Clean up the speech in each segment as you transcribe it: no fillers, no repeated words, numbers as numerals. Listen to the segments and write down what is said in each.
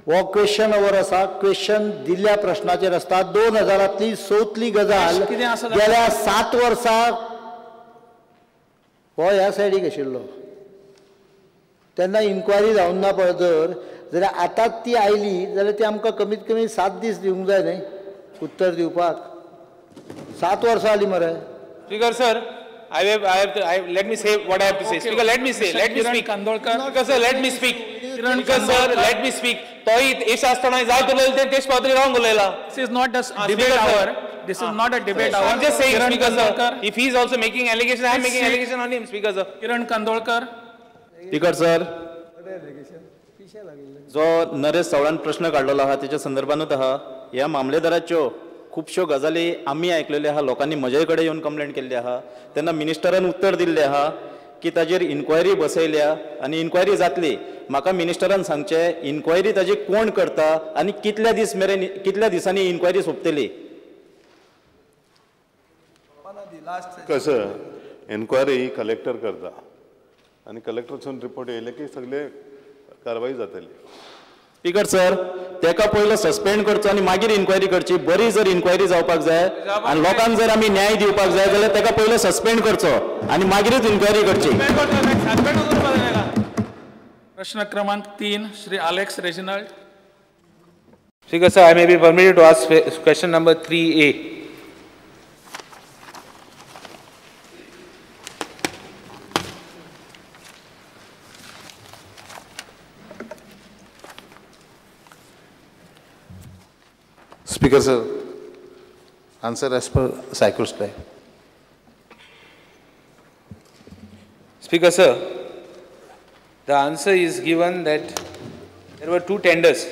हो question our आसा. Question दिल्ल्या प्रश्नाचेर आसता. 2000तली चवथली गजाल गेल्या 7 वर्सां हो ह्या सायडीक आशिल्लो तेन्ना इन्क्वायरी जावंक ना. पळय जर जाल्यार आतांच ती आयली जाल्यार ती आमकां कमीत कमी 7 दीस दिवंक जाय न्ही उत्तर दिवपाक. 7 वर्सां आली मरे. Speaker sir, let me say what I have to say. Speaker, let me say, let me speak. Speaker sir, let me speak. Speaker sir, let me speak. तोय एश आसतना जाय उलयले तें तेच पावतरी wrong उलयला. This is not a debate hour. This is not a debate hour. I'm just saying, Speaker sir, if he is also making allegation, I am making allegation on him, Speaker sir. Kiran Kandolkar. Speaker sir, जो नरेश सावळान प्रश्न काडलेलो आहा तेच्या संदर्भानूच आहा. ह्या मामलेदाराच्यो खुबश्यो गजाली आमी आयकलेल्यो आहा, लोकांनी म्हजे कडेन येवन कंप्लेन केल्ली आहा. तेन्ना मिनिस्टरान उत्तर दिल्लें आहा की ताजेर इन्क्वायरी बसयल्या आनी इन्क्वायरी जातली. म्हाका मिनिस्टरान सांगचें इन्क्वायरी ताजी कोण करता आनी कितल्या दीस मेरेन, कितल्या दिसांनी इन्क्वायरी सोंपतली? कसं इन्क्वायरी कलेक्टर करता आनी कलेक्टरसून रिपोर्ट येयले की सगळे कारवाई जातली. स्पीकर सर, तेका पयलो सस्पेंड करचो आनी मागीर इन्क्वायरी करची. बरी जर इन्क्वायरी जावपाक जाय आनी लोकांक जर आमी न्याय दिवपाक जाय जाल्यार तेका पयलो सस्पेंड करचो आनी मागीरूच इन्क्वायरी करची. प्रश्न क्रमांक 3, Shri Alex Reginald. Speaker sir, I may be permitted to ask question number 3A. Speaker sir, answer as per cyclostyle. Speaker sir, the answer is given that there were 2 tenders.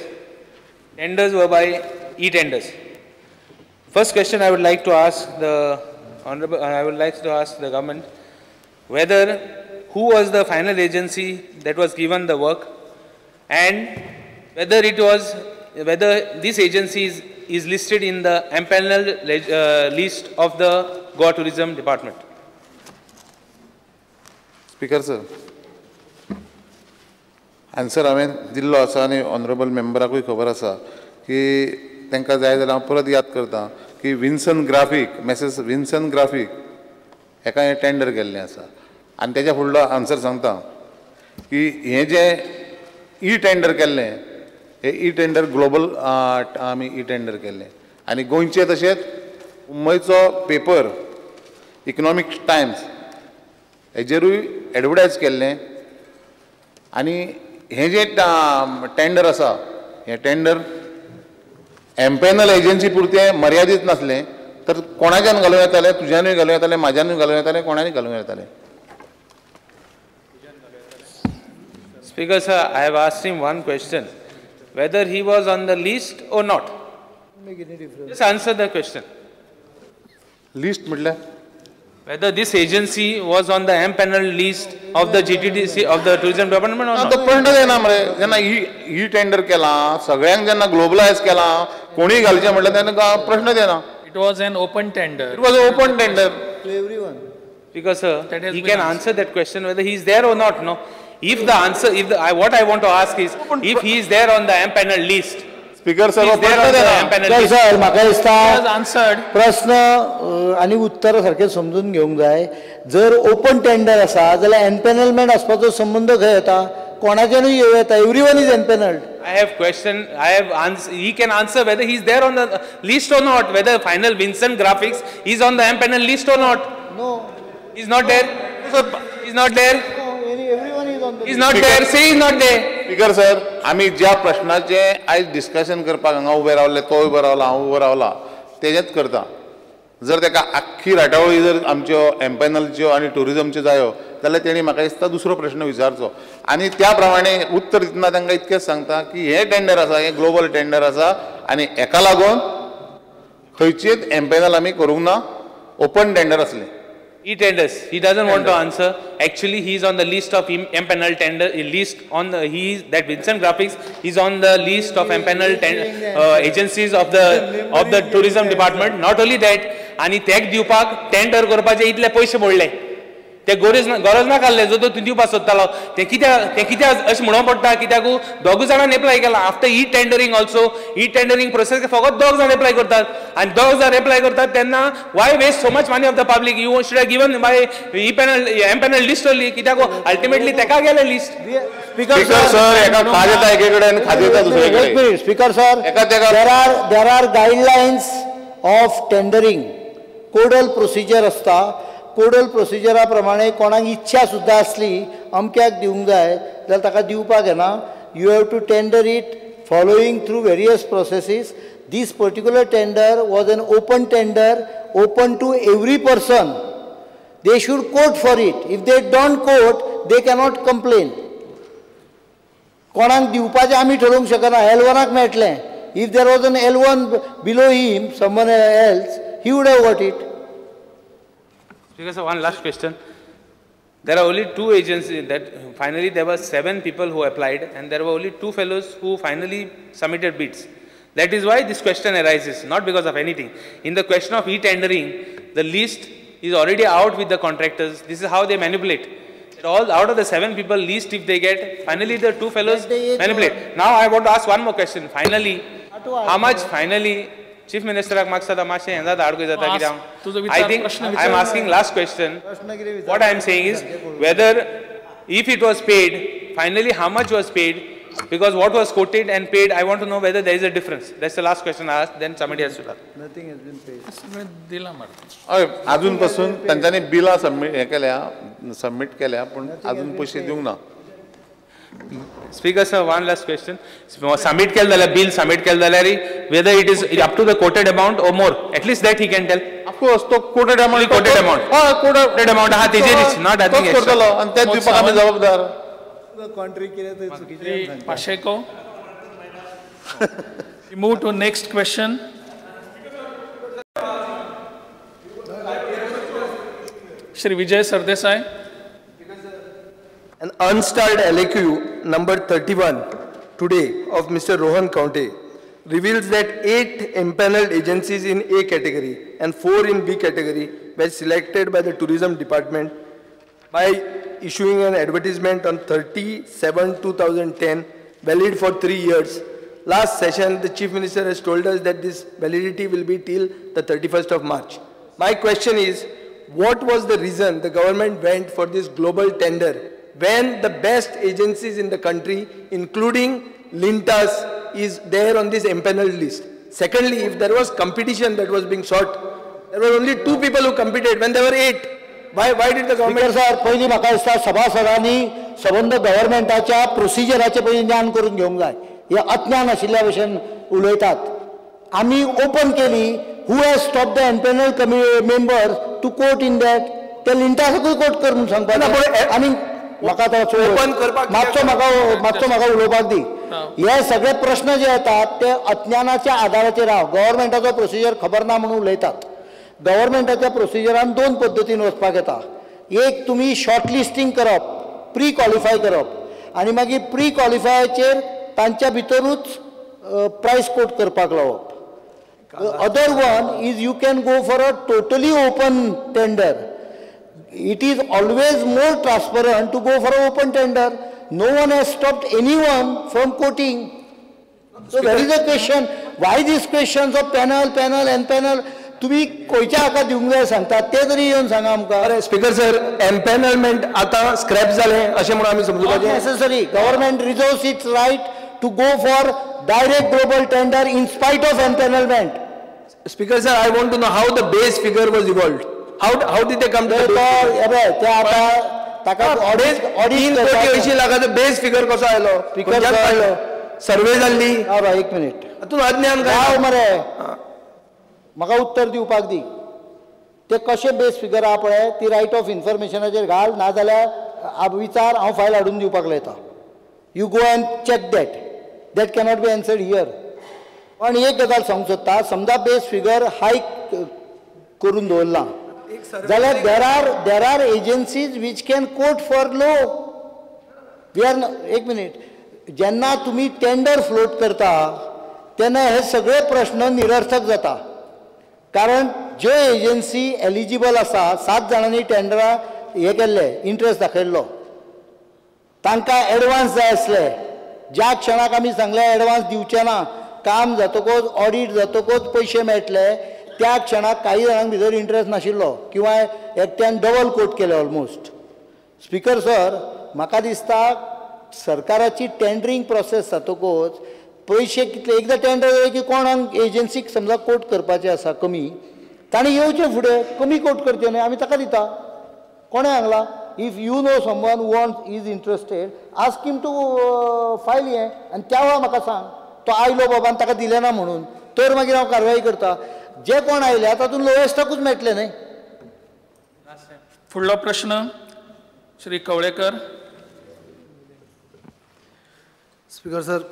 Tenders were by e-tenders. First question I would like to ask the honorable, I would like to ask the government whether who was the final agency that was given the work and whether it was, whether this agency is listed in the empaneled list of the Goa Tourism Department. Speaker sir, answer हांवें दिल्लो आसा आनी honourable मेंबराकूय खबर आसा की तांकां जाय जाल्यार हांव परत याद करता की Vinson graphic, Messrs Vinson graphic हेका हें टेंडर केल्लें आसा. आनी तेज्या फुडलो आन्सर सांगता की हें जें ई टेंडर केल्लें हे ई टेंडर ग्लोबल आमी ई टेंडर केल्लें आनी गोंयचे तशेंच मुंबयचो पेपर इकनॉमीक टायम्स हेजेरूय एडवर्टायज केल्लें. आनी हें जें टेंडर आसा हें टेंडर एम्पॅनल एजन्सी पुरतें मर्यादीत नासलें तर कोणाच्यान घालूं येतालें, तुज्यानूय घालूं येतालें, म्हाज्यानूय घालूं येतालें, कोणानूय घालूं येतालें. Speaker sir, I have asked him one question, whether he was on the list or not. Make any difference. Just answer the question. List म्हटल्यार? Whether this agency was on the empaneled list of the GTDC of the tourism department or not. तो प्रश्न येना मरे. जेन्ना e tender केला सगळ्यांक जेन्ना ग्लोबलायज केला कोणीय घालचें म्हटल्यार तेन्ना प्रश्न येना. It was an open tender. It was an open tender. To everyone. Because sir, he can answer that question whether he is there or not. No. If the answer, if the, what I want to ask is, if he is there on the empaneled list. Speaker sir, sir, म्हाका दिसता प्रश्न आनी उत्तर सारकें समजून घेवंक जाय. जर ओपन टेंडर आसा जाल्यार एम्पॅनलमेंट आसपाचो संबंद खंय येता? कोणाच्यानूय येवं येता. Everyone is empanelled. I have question, I have answer, he can answer whether he is there on the list or not, whether final Vincent Graphics is on the empaneled list or not. No. He is not there. He is not there. Everyone is on the list. He is not there. Say he is not there. Speaker sir, आमी ज्या प्रश्नाचें आयज discussion करपाक हांगा उबे रावले, तो उबो रावला, हांव उबो रावला, तेजेंच करता. जर ताका आख्खी राटावळी जर आमच्यो एम्पॅनलच्यो आनी ट्युरिजमच्यो जायो जाल्यार तेणी म्हाका दिसता दुसरो प्रश्न विचारचो आनी त्या प्रमाणे उत्तर दितना तांकां इतकेंच सांगता की हें टेंडर आसा, हें ग्लोबल टेंडर आसा आनी हेका लागून खंयचीच एम्पॅनल आमी करूंक ना, ओपन टेंडर आसलें. E-tenders. He doesn't want to answer. Actually, he is on the list of empaneled tender list on the, he is, that Vincent Graphics is on the list of empaneled agencies of the tourism department. Not only that, ani tag दिवपाक tender करपाचे इतले पैसे मोडले. ते गरज ना काडले जो तो दिवपाक सोदतालो ते कित्याक अशें म्हणूंक पडटा कित्याक दोग जाणांनी एप्लाय केला after e tendering also e tendering process फकत दोग जाण एप्लाय करतात आनी दोग जाण एप्लाय करतात तेन्ना why waste so much money of the public you should have given by e panel M panel list only कित्याक अल्टिमेटली तेका गेले लिस्ट. स्पीकर सर एका खाज येता एके कडेन खाज येता दुसरे कडेन. Speaker sir, there are guidelines of tendering, codal procedure आसता. कोडल प्रोसिजरा प्रमाणे कोणाक इच्छा सुद्दां आसली अमक्याक दिवंक जाय जाल्यार ताका दिवपाक येना. You have to tender it following through various processes. This particular tender was an open tender, open to every person. They should quote for it. If they don't quote they cannot complain. कोणाक दिवपाचें आमी ठरोवंक शकना. L1 मेळटलें. If there was an L1 below him someone else he would have got it. Speaker sir, one last question. There are only 2 agencies that finally there were 7 people who applied and there were only 2 fellows who finally submitted bids. That is why this question arises, not because of anything. In the question of e-tendering, the list is already out with the contractors. This is how they manipulate. All out of the 7 people, least if they get, finally the 2 fellows manipulate. Now I want to ask one more question. Finally, how much finally Chief Minister I think I am asking last question. What I am saying is whether if it was paid, finally how much was paid, because what was quoted and paid, I want to know whether there is a difference. That's the last question I asked, then somebody has to ask. Nothing has been paid. अजून पासून तांच्यांनी बिलां submit हे केल्या, submit केल्या, पूण अजून पयशे दिवंक ना. Speaker sir, one last question. Submit केलं जाल्यार बिल सबमिट केलं जाल्यार whether it is up to the quoted amount or more, at least that he can tell. Of course, तो quoted amount, quoted amount, हय quoted amount आहा तेजेरीच, not nothing extra. करतलो आनी तेच दिवपाक आमी जबाबदार. कॉन्ट्री केलें तर चुकीचें. Pacheco. We move to next question. Shri Vijay Sardesai. An unstarred LAQ number 31 today of Mr. Rohan Kaunte reveals that 8 empaneled agencies in A category and 4 in B category were selected by the tourism department by issuing an advertisement on 30/7/2010 valid for 3 years. Last session, the Chief Minister has told us that this validity will be till the 31st of March. My question is, what was the reason the government went for this global tender when the best agencies in the country, including Lintas, is there on this empaneled list? Secondly, if there was competition that was being sought, there were only 2 people who competed when there were 8. Why did the government... Speaker sir, पयलीं म्हाका दिसता सभासदांनी सबंद गव्हर्मेंटाच्या प्रोसिजराचें पयलीं ज्ञान करून घेवंक जाय. हे अज्ञान आशिल्ल्या भशेन उलयतात. आमी ओपन केली, who has stop the empanel members to quote in that? ते लिंटासाकूय कोट कर म्हणून सांगपाक आनी म्हाका मातसो म्हाका उलोवपाक दी. हे सगळे प्रश्न जे येतात ते अज्ञानाच्या आधाराचेर आहा. गव्हर्मेंटाचो प्रोसिजर खबर ना म्हणून उलयतात. गव्हर्मेंटाच्या प्रोसिजरान 2 पद्दतीन वचपाक येता. एक, तुमी शॉर्ट लिस्टींग करप, प्री क्वॉलिफाय करप आनी मागीर प्री क्वॉलिफायाचेर तांच्या भितरूच प्रायस कोट करपाक लावप. Other one is you can go for a totally open tender. It is always more transparent to go for an open tender. No one has stopped anyone from quoting. So there is a question, why these questions of panel, panel and panel? तुम्ही खंयच्या हाका दिवंक जाय सांगतात ते तरी येवन सांगा आमकां. अरे स्पीकर सर, एम्पॅनलमेंट आतां स्क्रॅप जालें अशें म्हणून आमी समजुपाचें? Necessary. Government reserves its right to go for direct global tender in spite of empanelment. Speaker sir, I want to know how the base figure was evolved. How did they come to the base? ते आतां ताका audit 3 कोटी 80 लाखाचो बेस figure कसो आयलो? खंयच्यान आयलो? Survey जाल्ली? एक मिनीट, तूं अज्ञान काय मरे, म्हाका उत्तर दिवपाक दी. ते कशें बेस फिगर आहा पळय ती रायट ऑफ इन्फॉर्मेशनाचेर घाल, नाजाल्यार विचार हांव फायल हाडून दिवपाक लायता. You go and check that. That cannot be answered here. पण एक गजाल सांगूंक सोदता, समजा बेस फिगर हाय करून दवरला जाल्यार there are agencies which can quote for low. We are एक मिनीट, जेन्ना तुमी टेंडर फ्लोट करता तेन्ना हे सगळे प्रश्न निरर्थक जाता. कारण ज्यो एजन्सी एलिजिबल आसा, 7 जाणांनी टेंडरा हें केल्लें, इंट्रस्ट दाखयल्लो. तांकां एडवान्स जाय आसले. ज्या क्षणाक आमी सांगलें एडवान्स दिवचे ना, काम जातकच ऑडीट जातकच पयशे मेळटले, त्या क्षणाक काही जाणांक भितर इंट्रस्ट नाशिल्लो किंवा एकट्यान डबल कोट केले ऑलमोस्ट. स्पीकर सर, म्हाका दिसता सरकाराची टेंडरींग प्रोसेस जातकच पयशे कितले एकदां टेंडर जालें की कोणाक एजन्सीक समजा कोट करपाचें आसा कमी, ताणें येवचें फुडें कमी कोट करचें न्हय, आमी ताका दिता. कोणें सांगलां? If you know someone want is interested, ask him to file हें आनी त्या वेळार म्हाका सांग तो आयलो बाबा आनी ताका दिलें ना म्हणून, तर मागीर हांव कारवाई करता. जे कोण आयल्या तातूंत लोएस्टाकूच मेळटलें न्हय. फुडलो प्रश्न Shri Kavlekar. Speaker sir,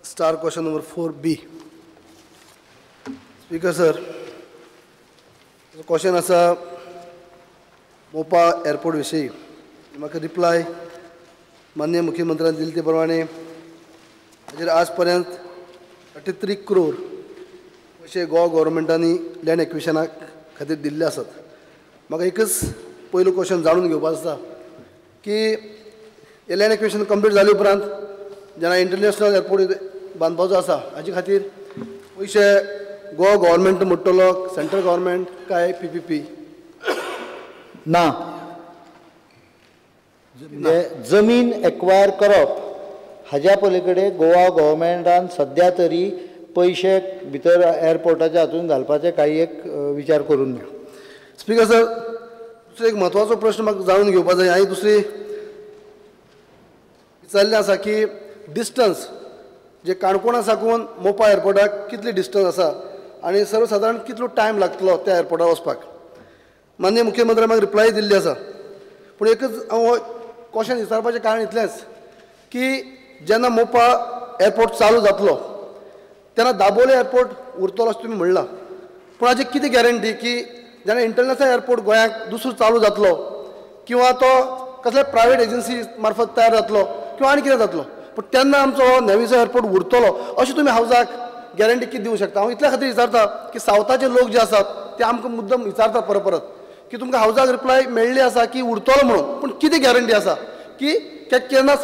star question number 4B. Speaker sir, question आसा मोपा एअरपोर्ट विशयी. म्हाका रिप्लाय माननीय मुख्यमंत्र्यान दिले ते प्रमाणे हाजेर आज पर्यंत 33 करोड पयशे गोवा गव्हर्मेंटांनी लँड एक्विशना खातीर दिल्ले आसात. म्हाका एकच पयलो क्वेश्चन जाणून घेवपाक आसा की हे लँड एक्विशन कंप्लीट जाले उपरांत जेन्ना इंटरनॅशनल एअरपोर्ट बांदपाचो आसा हाजे खातीर पयशे गोवा गव्हर्मेंट मोडटलो, सेंट्रल गव्हर्मेंट काय पी पी पी? ना, म्हणजे जमीन एक्वायर करप हाज्या पलीकडे गोवा गव्हर्मेंटान सद्या तरी पयशे भितर एअरपोर्टाच्या हातून घालपाचे काही एक विचार करून ना. स्पीकर सर, दुसरो एक म्हत्वाचो प्रश्न म्हाका जाणून घेवपाक जाय आनी दुसरी विचारलें आसा की डिस्टन्स जे काणकोणा साकून मोपा एअरपोर्टाक कितली डिस्टन्स आसा आनी सर्वसादारण कितलो टायम लागतलो त्या एअरपोर्टार वचपाक. माननीय मुख्यमंत्र्यान म्हाका रिप्लाय दिल्ली आसा, पूण एकच हांव क्वेश्चन विचारपाचें कारण इतलेंच की जेन्ना मोपा एअरपोर्ट चालू जातलो तेन्ना दाबोळे एअरपोर्ट उरतलो अशें तुमी म्हणलां, पूण हाजी कितें गॅरंटी की जेन्ना इंटरनॅशनल एअरपोर्ट गोंयाक दुसरो चालू जातलो किंवा तो कसल्या प्रायवेट एजन्सी मार्फत तयार जातलो किंवा आनी कितें जातलो, पूण तेन्ना आमचो नेवीचो एअरपोर्ट उरतलो अशें तुमी हावजाक गॅरंटी कितें दिवंक शकता? हांव इतल्या खातीर विचारता की सावथाचे लोक जे आसात ते आमकां मुद्दम विचारतात परत परत की तुमकां हावजाक रिप्लाय मेळ्ळी आसा की उरतलो म्हणून, पूण कितें गॅरंटी आसा की केन्ना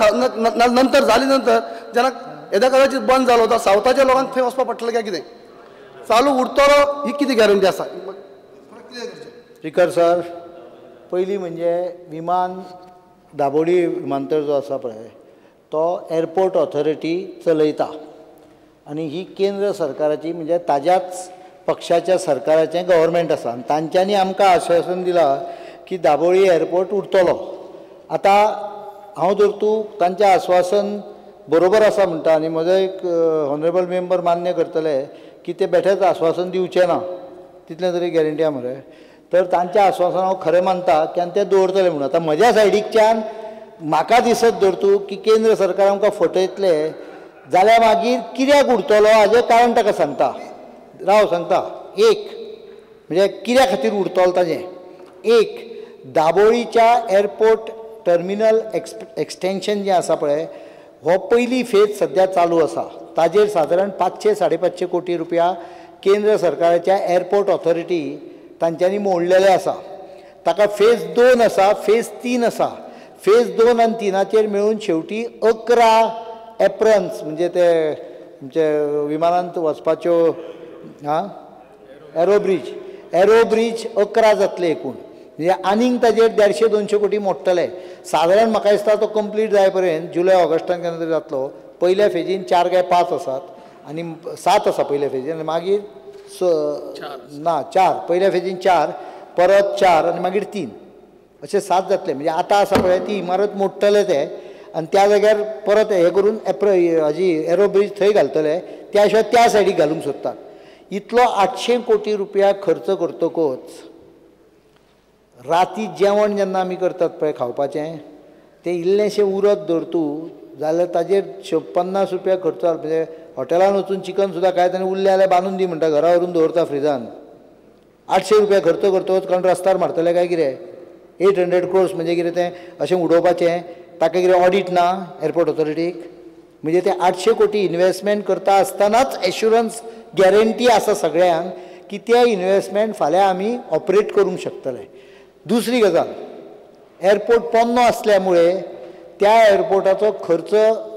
नंतर जाली नंतर जेन्ना येद्या कदाचित बंद जालो तर सावथाच्या लोकांक थंय वचपाक पडटलें काय कितें? चालू उरतलो ही कितें गॅरंटी आसा? स्पीकर सर, पयलीं म्हणजे विमान दाबोळी विमानतळ जो आसा पळय तो एअरपोर्ट ऑथॉरिटी चलयता आनी ही केंद्र सरकाराची म्हणजे ताज्याच पक्षाच्या सरकाराचें गव्हर्मेंट आसा आनी तांच्यांनी आमकां आश्वासन दिलां की दाबोळी एअरपोर्ट उरतलो. आतां हांव जर तूं तांचें आश्वासन बरोबर आसा म्हणटा आनी म्हजो एक ऑनरेबल मेंबर मान्य करतले की ते बेठेच आश्वासन दिवचें ना, तितलें तरी गॅरंटी आहा मरे, तर तांचें आश्वासन हांव खरें मानता की आनी तें दवरतलें म्हणून. आतां म्हज्या सायडीकच्यान म्हाका दिसत धर तूं की केंद्र सरकार आमकां फटयतलें जाल्यार मागीर कित्याक उरतलो हाजें कारण ताका सांगता, राव सांगता. एक म्हणजे कित्या खातीर उरतलो ताजें, एक दाबोळीच्या एअरपोर्ट टर्मिनल एक्सटेंशन जें आसा पळय हो पयली फेज सद्या चालू आसा, ताजेर सादारण 500 550 कोटी रुपया केंद्र सरकाराच्या एअरपोर्ट ऑथॉरिटी तांच्यांनी मोडलेले आसा. ताका फेज 2 आसा, फेज 3 आसा. फेज 2 आनी 3 मेळून शेवटी 11 एप्रन्स म्हणजे ते आमचे विमानांत वचपाच्यो हां एरोब्रीज, एरोब्रीज 11 जातले एकूण, म्हणजे आनीक ताजेर 150-200 कोटी मोडटले सादारण. म्हाका दिसता तो कंप्लीट जाय पर्यंत जुलय ऑगस्टान केन्ना तरी जातलो. पयल्या फेजीन 4 काय 5 आसात आनी 7 आसा पयल्या फेजीन आनी मागीर ना 4, पयल्या फेजीन 4 परत 4 आनी मागीर 3 अशे 7 जातले. म्हणजे आतां आसा पळय ती इमारत मोडटले ते आनी त्या जाग्यार परत हें करून हाजी एरोब्रीज थंय घालतले, त्या शिवाय त्या सायडीक घालूंक सोदतात. इतलो 800 कोटी रुपया खर्च करतकच राती जेवण जेन्ना आमी करतात पळय खावपाचें तें इल्लेंशें उरत धर तूं जाल्यार ताजेर 50 रुपया खर्च, म्हणजे हॉटेलान वचून चिकन सुद्दां खायत आनी उरलें जाल्यार बांदून दी म्हणटा, घरा व्हरून दवरता फ्रिजान. 800 रुपया खर्च करतकच कोण रस्त्यार मारतले काय कितें? 800 क्रोर्स म्हणजे कितें तें अशें उडोवपाचें? ताका कितें ऑडीट ना एअरपोर्ट ऑथॉरिटीक? म्हणजे ते 800 कोटी इन्वेस्टमेंट करता आसतनाच एश्युरन्स गॅरंटी आसा सगळ्यांक की ते इन्वेस्टमेंट फाल्यां आमी ऑपरेट करूंक शकतले. दुसरी गजाल, एअरपोर्ट पोन्नो आसल्या मुळे त्या एअरपोर्टाचो खर्च